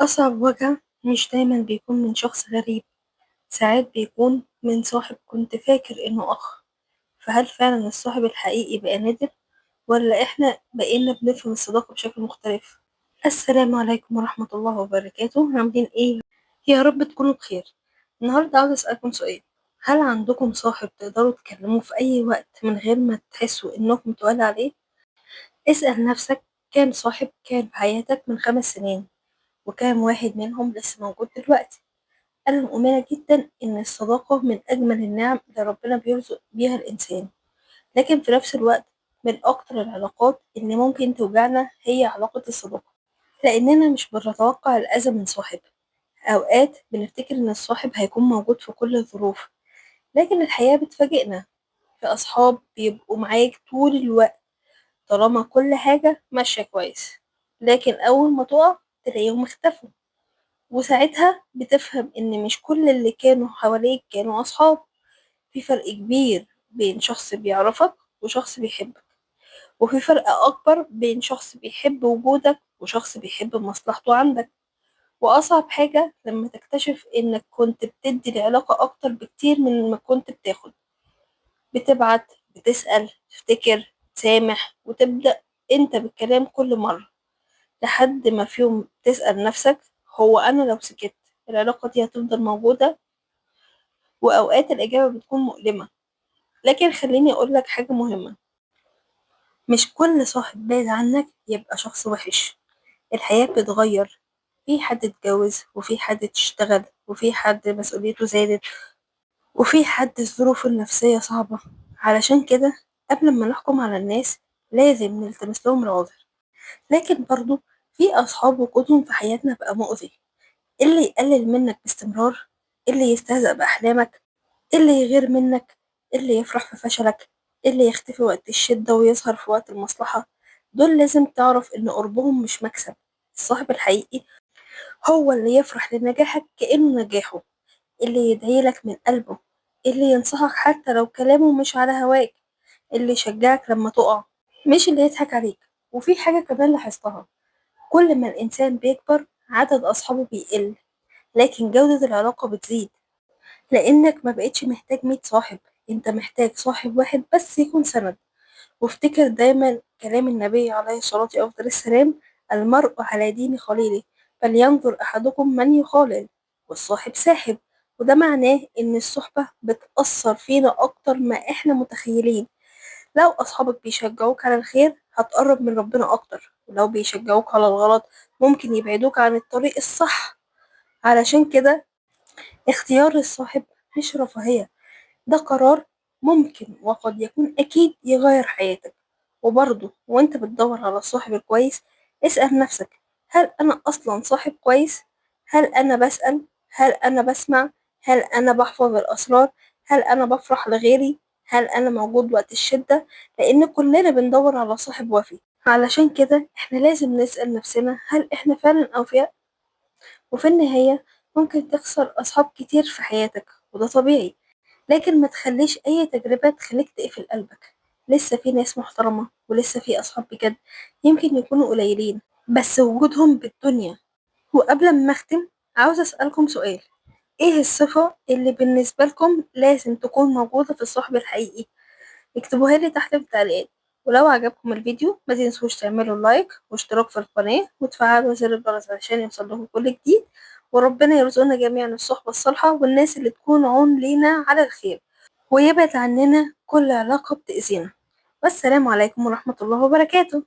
أصعب وجع مش دايما بيكون من شخص غريب، ساعات بيكون من صاحب كنت فاكر إنه أخ. فهل فعلا الصاحب الحقيقي بقى نادر، ولا إحنا بقينا بنفهم الصداقة بشكل مختلف؟ السلام عليكم ورحمة الله وبركاته. عاملين إيه؟ يا رب تكونوا بخير. النهاردة عاوزة أسألكم سؤال: هل عندكم صاحب تقدروا تكلموه في أي وقت من غير ما تحسوا إنكم تقال عليه؟ اسأل نفسك، كام صاحب كان في حياتك من 5 سنين، وكام واحد منهم لسه موجود دلوقتي؟ أنا مؤمنة جدا إن الصداقة من أجمل النعم اللي ربنا بيرزق بيها الإنسان، لكن في نفس الوقت من أكتر العلاقات اللي ممكن توجعنا هي علاقة الصداقة، لأننا مش بنتوقع الأذى من صاحب. أوقات بنفتكر إن الصاحب هيكون موجود في كل الظروف، لكن الحياة بتفاجئنا. في أصحاب بيبقوا معاك طول الوقت طالما كل حاجة ماشية كويس، لكن أول ما تقع تلاقيهم اختفوا، وساعتها بتفهم إن مش كل اللي كانوا حواليك كانوا أصحاب. في فرق كبير بين شخص بيعرفك وشخص بيحبك، وفي فرق أكبر بين شخص بيحب وجودك وشخص بيحب مصلحته عندك. وأصعب حاجة لما تكتشف إنك كنت بتدي العلاقة أكتر بكتير من ما كنت بتاخد. بتبعت، بتسأل، تفتكر، تسامح، وتبدأ أنت بالكلام كل مرة، لحد ما في يوم تسأل نفسك: هو أنا لو سكت العلاقة دي هتفضل موجودة؟ وأوقات الإجابة بتكون مؤلمة. لكن خليني أقولك حاجة مهمة: مش كل صاحب بعيد عنك يبقى شخص وحش. الحياة بتتغير، في حد اتجوز، وفي حد اشتغل، وفي حد مسؤوليته زادت، وفي حد ظروفه النفسية صعبة. علشان كده قبل ما نحكم على الناس لازم نلتمس لهم العذر. لكن برضو في أصحاب وجودهم في حياتنا بقى مؤذي: اللي يقلل منك باستمرار، اللي يستهزأ بأحلامك، اللي يغير منك، اللي يفرح في فشلك، اللي يختفي وقت الشدة ويظهر في وقت المصلحة. دول لازم تعرف إن قربهم مش مكسب. الصاحب الحقيقي هو اللي يفرح لنجاحك كأنه نجاحه، اللي يدعيلك من قلبه، اللي ينصحك حتى لو كلامه مش على هواك، اللي يشجعك لما تقع، مش اللي يضحك عليك. وفي حاجة كمان لاحظتها: كل ما الإنسان بيكبر عدد أصحابه بيقل، لكن جودة العلاقة بتزيد، لأنك ما بقتش محتاج 100 صاحب، أنت محتاج صاحب واحد بس يكون سند. وافتكر دايما كلام النبي عليه الصلاة وأفضل السلام: المرء على دين خليله، فلينظر أحدكم من يخالل. والصاحب ساحب، وده معناه إن الصحبة بتأثر فينا أكتر ما إحنا متخيلين. لو أصحابك بيشجعوك على الخير هتقرب من ربنا أكتر، ولو بيشجعوك على الغلط ممكن يبعدوك عن الطريق الصح. علشان كده اختيار الصاحب مش رفاهية، ده قرار ممكن وقد يكون أكيد يغير حياتك. وبرضه وانت بتدور على الصاحب الكويس اسأل نفسك: هل أنا أصلا صاحب كويس؟ هل أنا بسأل؟ هل أنا بسمع؟ هل أنا بحفظ الأسرار؟ هل أنا بفرح لغيري؟ هل أنا موجود وقت الشدة؟ لأن كلنا بندور على صاحب وفي. علشان كده احنا لازم نسأل نفسنا: هل احنا فعلا أوفياء؟ وفي النهاية ممكن تخسر أصحاب كتير في حياتك، وده طبيعي، لكن ما تخليش أي تجربة تخليك تقفل قلبك. لسه في ناس محترمة، ولسه في أصحاب بجد، يمكن يكونوا قليلين بس وجودهم بالدنيا. وقبل ما أختم عاوزة أسألكم سؤال: إيه الصفة اللي بالنسبة لكم لازم تكون موجودة في الصاحب الحقيقي؟ اكتبوها لي تحت في التعليقات. ولو عجبكم الفيديو ما تنسوش تعملوا لايك واشتراك في القناة وتفعلوا زر الجرس عشان يوصل لكم كل جديد. وربنا يرزقنا جميعا الصحبة الصالحة والناس اللي تكون عون لينا على الخير، ويبعد عننا كل علاقة بتأذينا. والسلام عليكم ورحمة الله وبركاته.